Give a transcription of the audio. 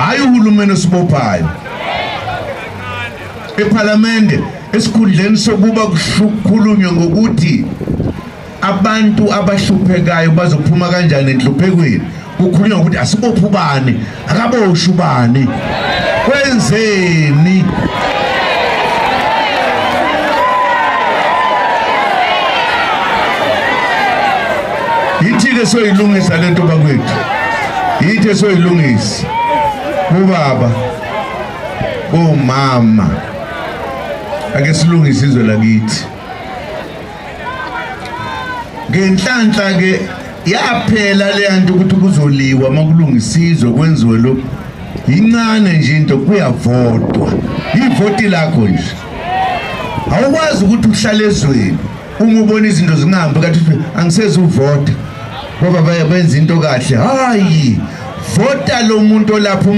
Hayi uhulumeni osibophayo. Ephalamende esikhundleni sokuba kukhulunywe ngokuthi abantu abahluphekayo bazophuma kanjani enhluphekweni, kukhulunywa ngokuthi asibophe ubani, akaboshwe ubani, kwenzeni. Yithi-ke soyilungisa lento bakwethu, yithi soyilungisa kubaba, komama, ake silungise izwe lakithi. Ngenhlanhla ke yaphela leya nto ukuthi kuzoliwa makulungisizwe kwenziwe lokhu. Yincane nje into, kuyavotwa, ivoti lakho nje. Awukwazi ukuthi uhlale ezweni uma ubona izinto zingahambi kathi uthi angisezuvota ngoba benza into kahle. Hayi, vota lo muntu olapho.